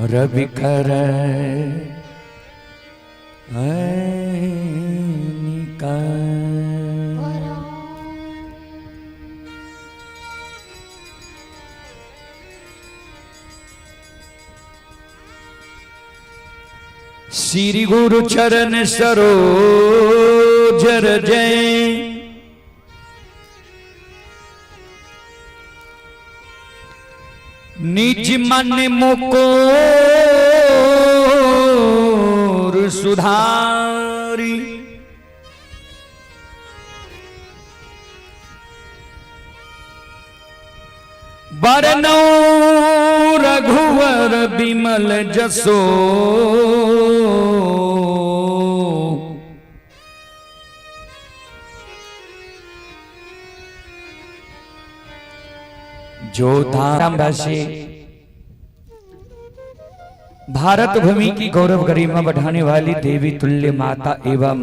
रवि कर श्री गुरु चरण सरोज जय निज मन मुकोर सुधारी। बरनौ रघुवर बिमल जसो जो धामवासी भारत भूमि की गौरव गरिमा बढ़ाने वाली देवी तुल्य माता एवं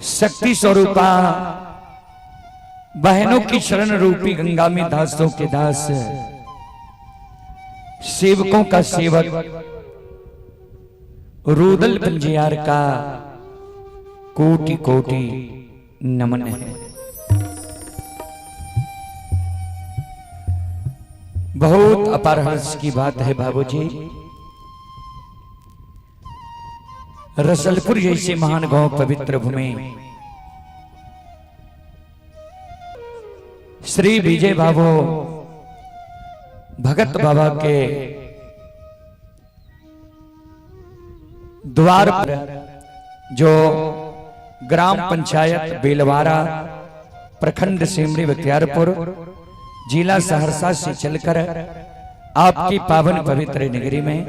शक्ति स्वरूपा बहनों की शरण रूपी गंगामी दासों के दास, सेवकों का सेवक रूदल पंजियार का कोटि कोटि नमन है। बहुत अपार हर्ष की बात है बाबूजी, रसलपुर जैसे महान गांव पवित्र भूमि श्री विजय बाबू भगत बाबा के द्वार पर जो ग्राम पंचायत बेलवारा, प्रखंड सिमरी बख्तियारपुर, जिला सहरसा से चलकर आपकी पावन पवित्र नगरी में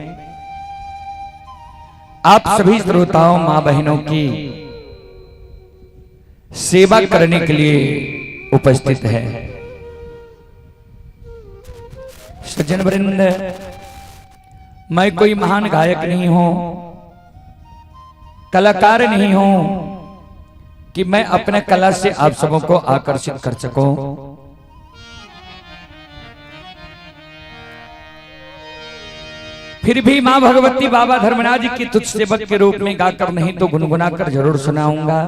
आप सभी श्रोताओं मां बहनों की सेवा करने के लिए उपस्थित है। सज्जन वृंद, मैं कोई महान गायक नहीं हूं, कलाकार नहीं हूं कि मैं अपने कला से आप सबों को आकर्षित कर सकूं। फिर भी मां भगवती बाबा धर्मराज की तुच्छ सेवक के रूप में गाकर नहीं तो गुनगुनाकर जरूर सुनाऊंगा।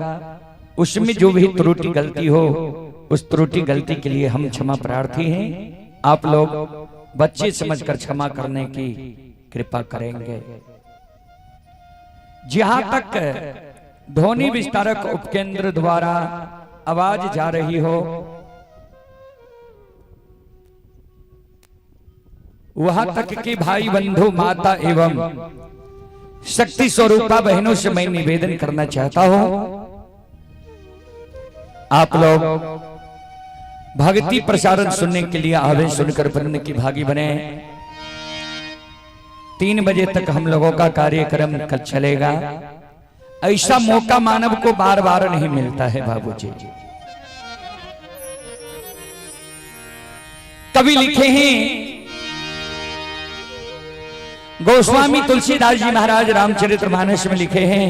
उसमें जो भी त्रुटि गलती हो, उस त्रुटि गलती के लिए हम क्षमा प्रार्थी हैं। आप लोग बच्चे समझकर क्षमा करने की कृपा करेंगे। जहां तक ध्वनि विस्तारक उपकेंद्र द्वारा आवाज जा रही हो, वहां तक कि भाई बंधु माता एवं शक्ति स्वरूपा बहनों से मैं निवेदन करना चाहता हूं, आप लोग भक्ति प्रसारण सुनने के लिए आवे, सुनकर पुण्य की भागी बने। 3 बजे तक हम लोगों का कार्यक्रम कल चलेगा। ऐसा मौका मानव को बार बार नहीं मिलता है बाबूजी। कवि लिखे हैं गोस्वामी तुलसीदास जी महाराज रामचरितमानस में लिखे हैं,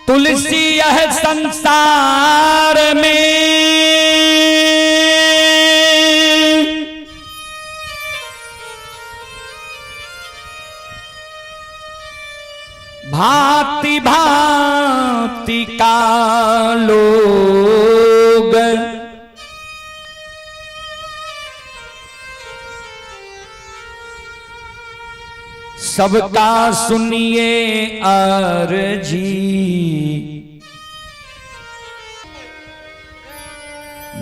तुलसी यह संसार में भांति भांति का लोग, सबका सुनिए अर्जी,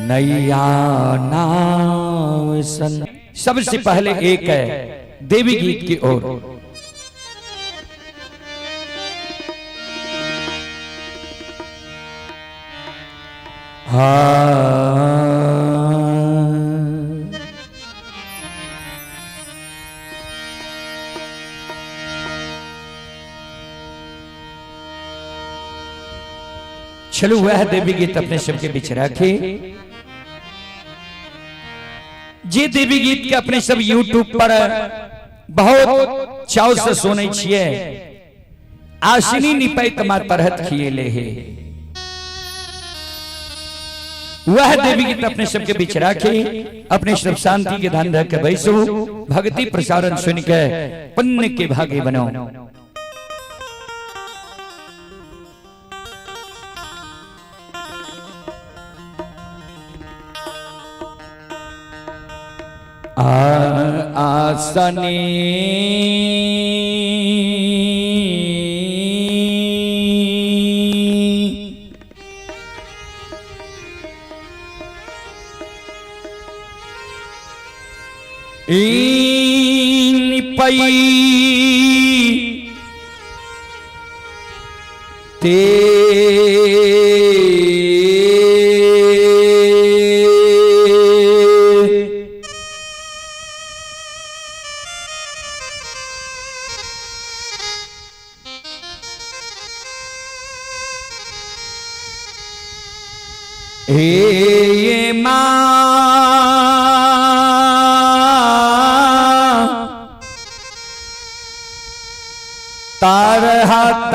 नैया नाव सन। सबसे पहले एक है देवी गीत की ओर। हाँ, चलो वह देवी गीत अपने सबके बीच रखे। जे देवी गीत के अपने सब यूट्यूब पर बहुत चाव से सुनै छिए, आसिनी निपैत मा तरहत खिएले हे। वह देवी गीत अपने सबके बीच राखी, अपने सब शांति के ध्यान रख के बैसो, भक्ति प्रसारण सुन के पुण्य के भागी बनो। आसनी पई ते हे माँ तार हाथ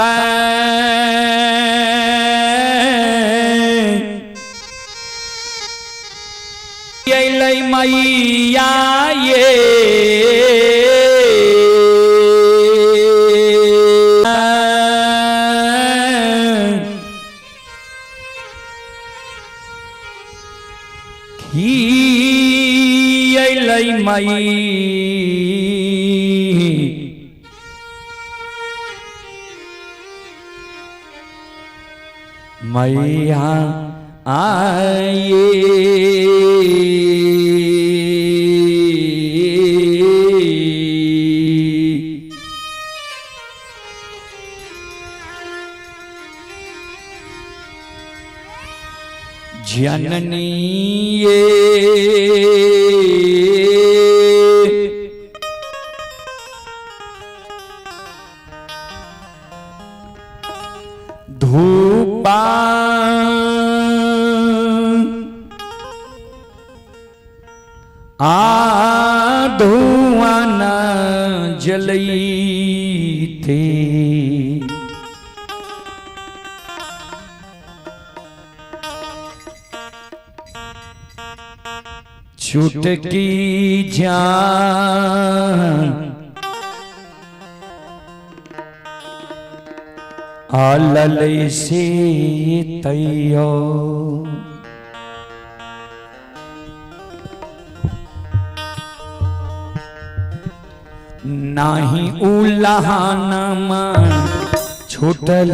मैया ये मई मैया आए जननी ये धूपा आ धुआं न जलई थे। छुटकी जान आलल से तैयो। नाही उलहानमा छूटल।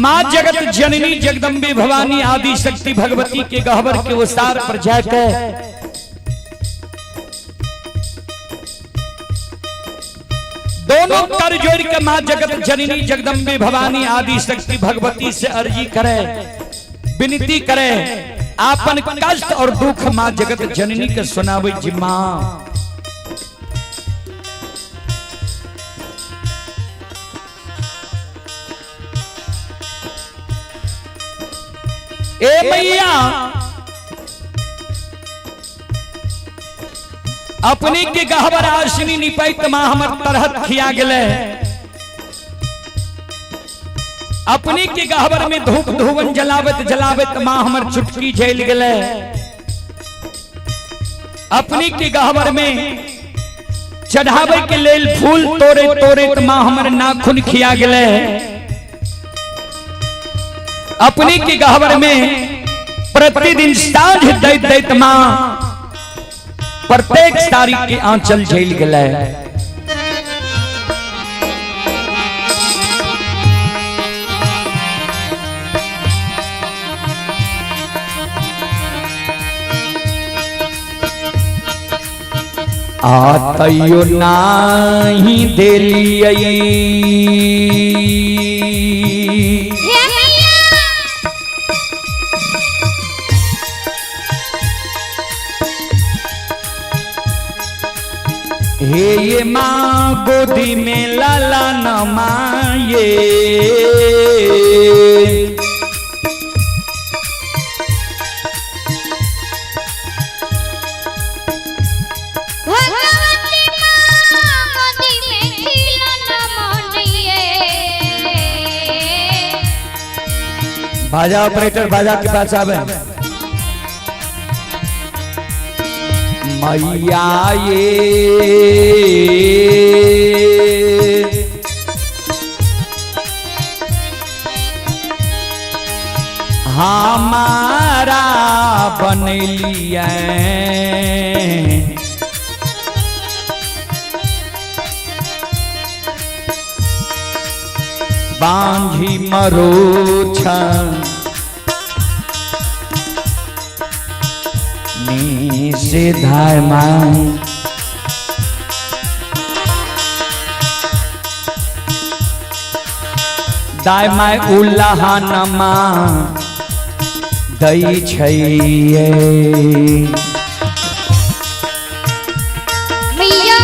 माँ जगत जननी जगदम्बे भवानी आदि शक्ति भगवती के गहवर के उसार पर जाकर दोनों कर जोड़ के माँ जगत जननी जगदम्बे भवानी आदि शक्ति भगवती से अर्जी करे, विनती करे। आपन कष्ट और दुख माँ जगत जननी के सुनावे जी माँ ए मैया अपने के गहबर आशनी निपैत माँ हमर तरहत खिया गेले। अपने के गहबर में धूप धुवन जलावत जलावत माँ हमर चुटकी झेल गेले। अपने के गहबर में चढ़ावे के लेल फूल तोड़े तोड़े माँ हमर नाखून खिया गेले। अपने के गहबर में प्रतिदिन साँझ दैत दैत माँ प्रत्येक तारीख के आंचल झेल गेले। आ तैयो नाही देलियै हे मैया हे ये माँ गोदी में लाला न माये भगवती माँ गोदी में खिलौना मोनिए। बाजा ऑपरेटर बाजा के पास आवे। मैया ये हमारा बनलिए बांझी मरोछा से धाय मां दाय my उल्लाह नमा दै छैये। मैया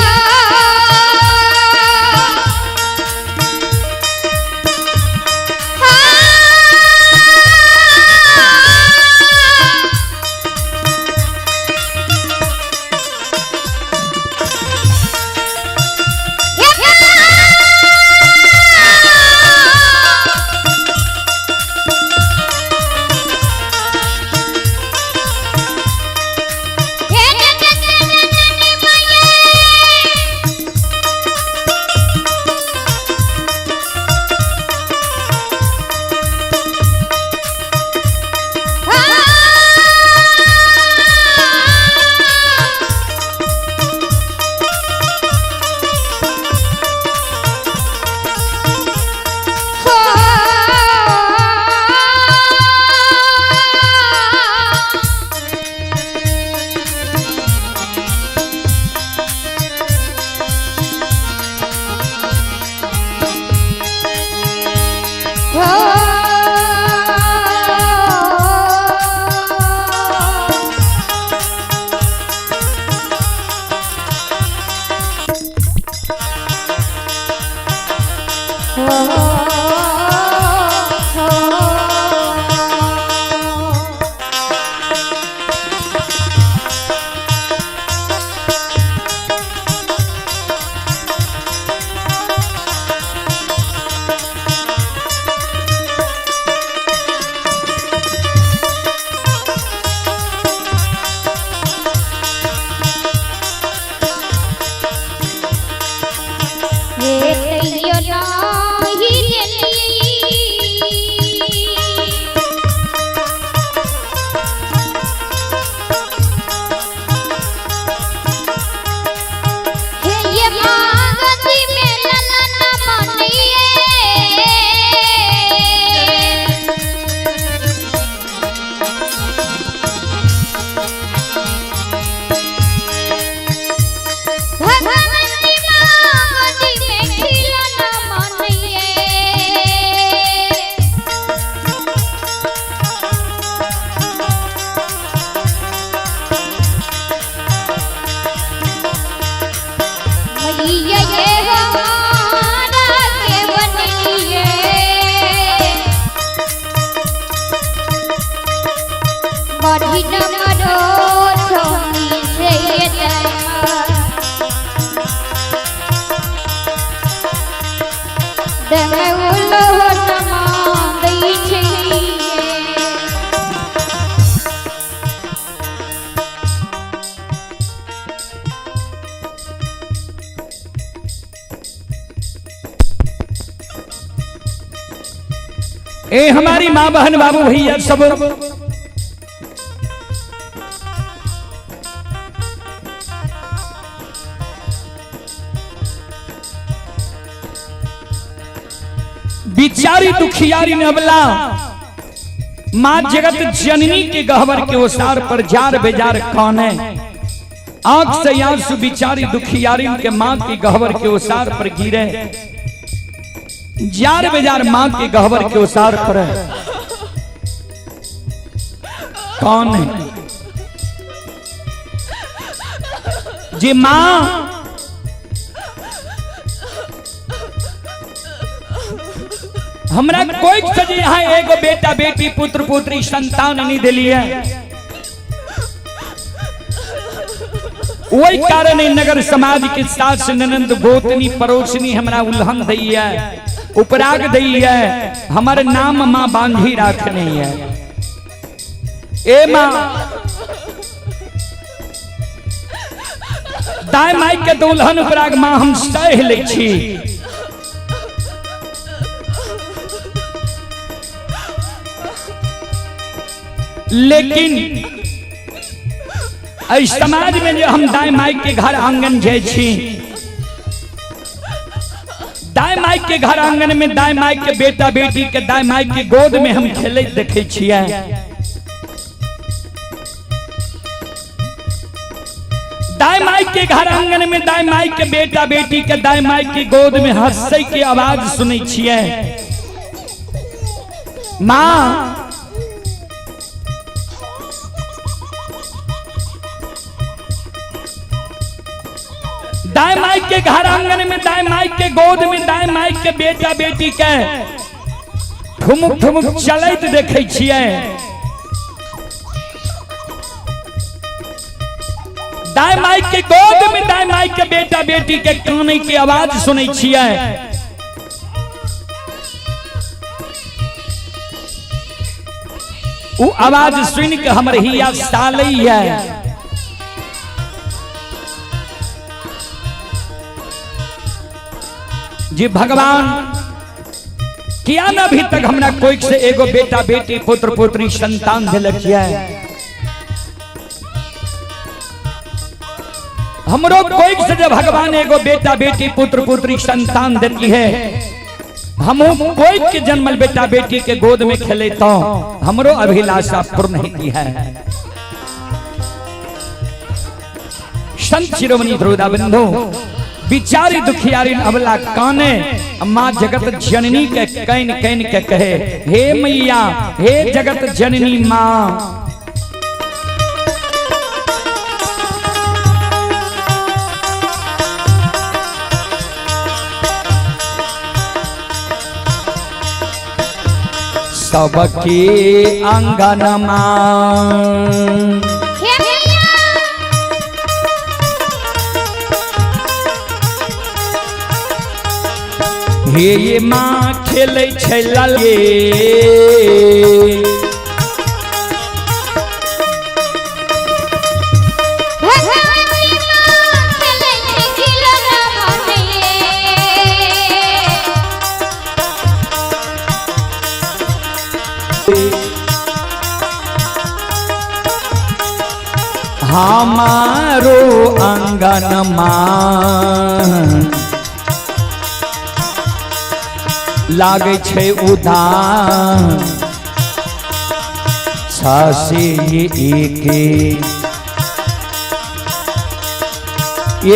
बनलिए ये हमारा के बनलिए। बढ़ी न मरो छोनी से ये तमा दमे उलो नमा दै छै। ए हमारी माँ बहन बाबू भैया सब, बिचारी दुखियारी नबला माँ जगत जननी के गहवर के ओसार पर जार बेजार कौन है। आंख से आंसू बिचारी दुखियारी के माँ के गहवर के ओसार पर गिरे, जार बेजार माँ के गहवर के ओसार पर है। कौन है जी माँ हमरा कोई से यहाँ एगो बेटा बेटी पुत्र पुत्री संतान नहीं दिली है, वही कारण है नगर समाज के सास ननंद गोतनी पड़ोसनी हमरा उल्हन दी है, उपराग दी है, हमारे नाम माँ बांधी रखनी है। ए माँ दाय माई के दुल्हन उपराग माँ हम सह ले छी। लेकिन एहि समाज में जो हम दाय माई के घर आंगन जाय छी, दाय माई के घर आंगन में दाय माई के बेटा बेटी के दाय माई के गोद में हम खेलैत देखै छियै। दाय माई के घर आंगन में दाय माई के बेटा बेटी के दाय माई के गोद में हंसै के आवाज सुनै छियै। माँ दाय माई के घर आंगन में दाय माई के गोद में दाय माई के बेटा बेटी के ठुमुक ठुमुक चलैत देखै छियै। दाय माई के गोद में दाय माई के बेटा बेटी के कानै के आवाज सुनै छियै। उ आवाज सुन के हमर हिया सालैया। जी भगवान किया न अभी तक हमरा कोई से एगो बेटा बेटी पुत्र पुत्री संतान दिलक है। हमरो कोई से जब भगवान एगो बेटा बेटी पुत्र पुत्री संतान देती है, हम कोई के जन्मल बेटा बेटी के गोद में खेले तो हमरो अभिलाषा पूर्ण होती है। संत शिरोमणि ध्रुवदा बंधु बिचारी दुखियारी अबला काने माँ जगत जननी के can can के कहे, हे मैया हे जगत जननी माँ। सबके आंगन माँ हे मैया हे ये माँ खेलै छै लले, भगवान माँ खेलै छै खिलौना बनिए। हमारो आंगन माँ लागै छै उदान छसे एके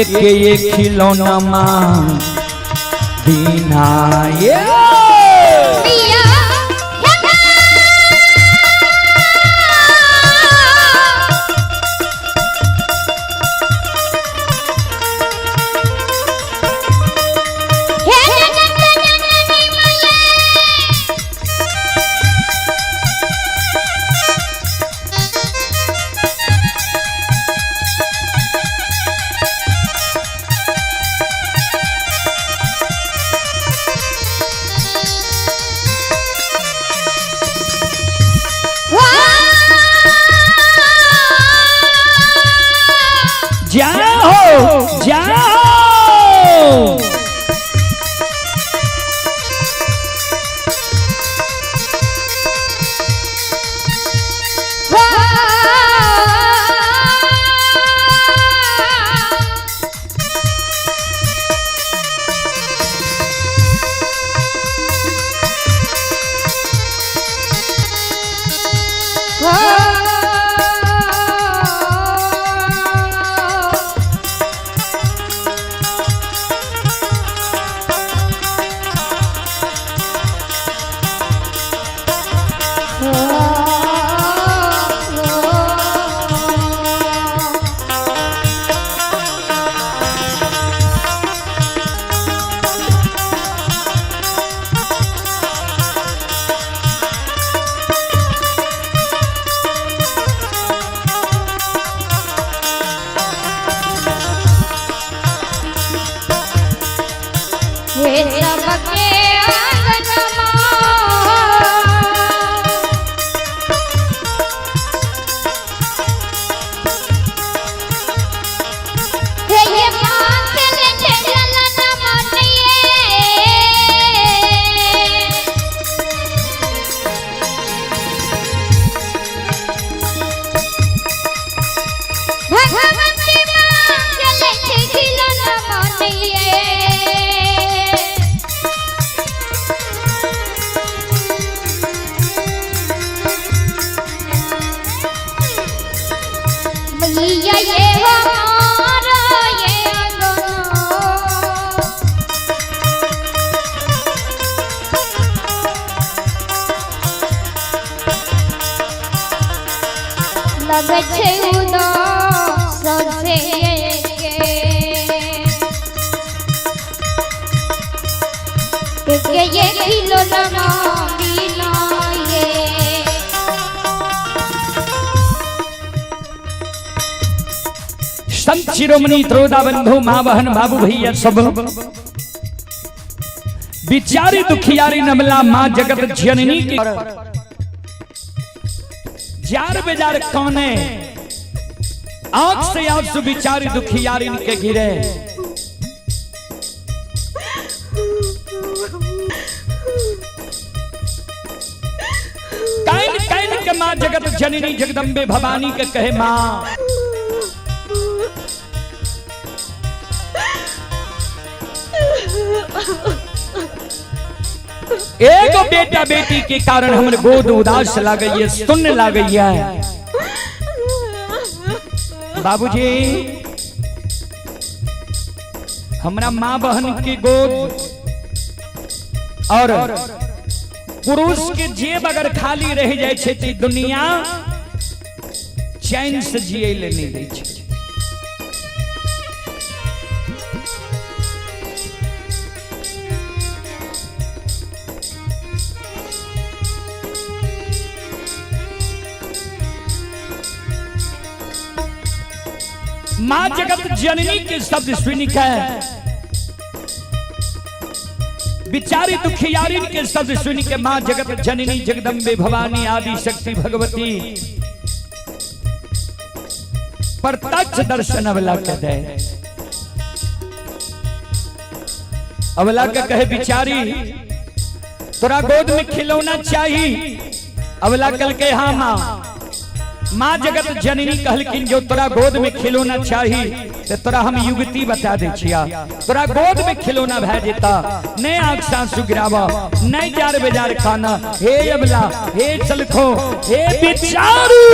एके एक खिलौना माँ बिना ये मिया हे माँ। जाओ जाओ। हे सबके आंगनमा हे ये माखन चलन मनिए। भगवती माँ चले खिलन मनिए। मैया ये हमारा ये अंगना। लगै छै उदास सबसे के ये खिलौना बिना ये। संत शिरोमणि त्रोदा बंधु माँ बहन बाबू भैया सब बिचारी दुखियारी नमला माँ जगत जननी की जार बेजार कौने आंख से आंसू बिचारी दुखियारी के गिरे। Can can के माँ जगत जननी जगदम्बे भवानी के कहे माँ एगो बेटा बेटी के कारण हमर गोद उदास लागैया, सुन्न लागैया। बाबूजी हमरा माँ बहन की गोद और पुरुष के जेब अगर खाली रह जाए छै त दुनिया चैन से जिए ले नहीं दै छै। मां जगत जननी के शब्द सुनि के बिचारी दुखियारी के शब्द सुनि के मां जगत जननी जगदम्बे भवानी आदि शक्ति भगवती प्रत्यक्ष दर्शन अवला के दे। अवला के कहे बिचारी तोरा गोद में खिलौना चाहिए। अवला कल के हाँ माँ। माँ जगत जननी कहलखिन जो तोरा गोद में खिलौना चाही तो तोरा हम युवती बता दे छिया, तोरा गोद में खिलौना भै जेता, नहीं आंख सासू गिरावा, नहीं जार बेजार खाना। हे अबला, हे चलखो, हे बिचारी।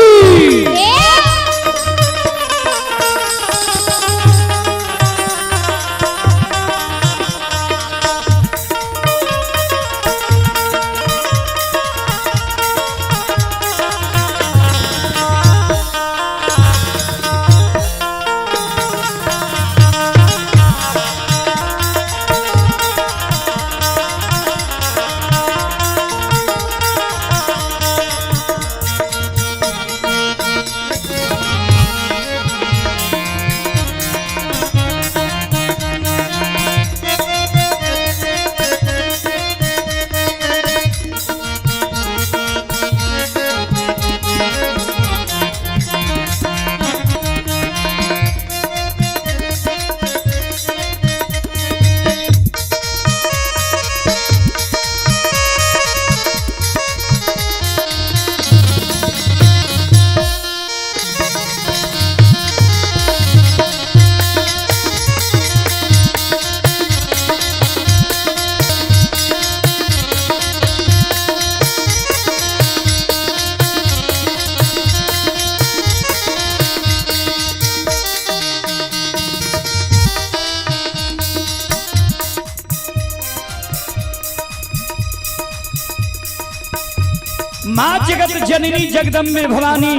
माँ जगत जननी जगदम्बे भवानी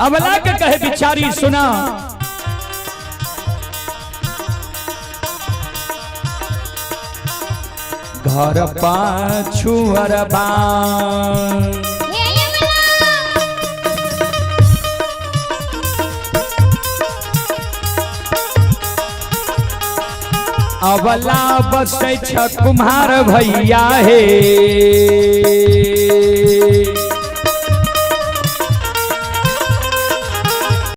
अबला के कहे बिचारी सुना। घर पाछू अरबा हे अबला। अबला बसै छ कुम्हार भैया हे।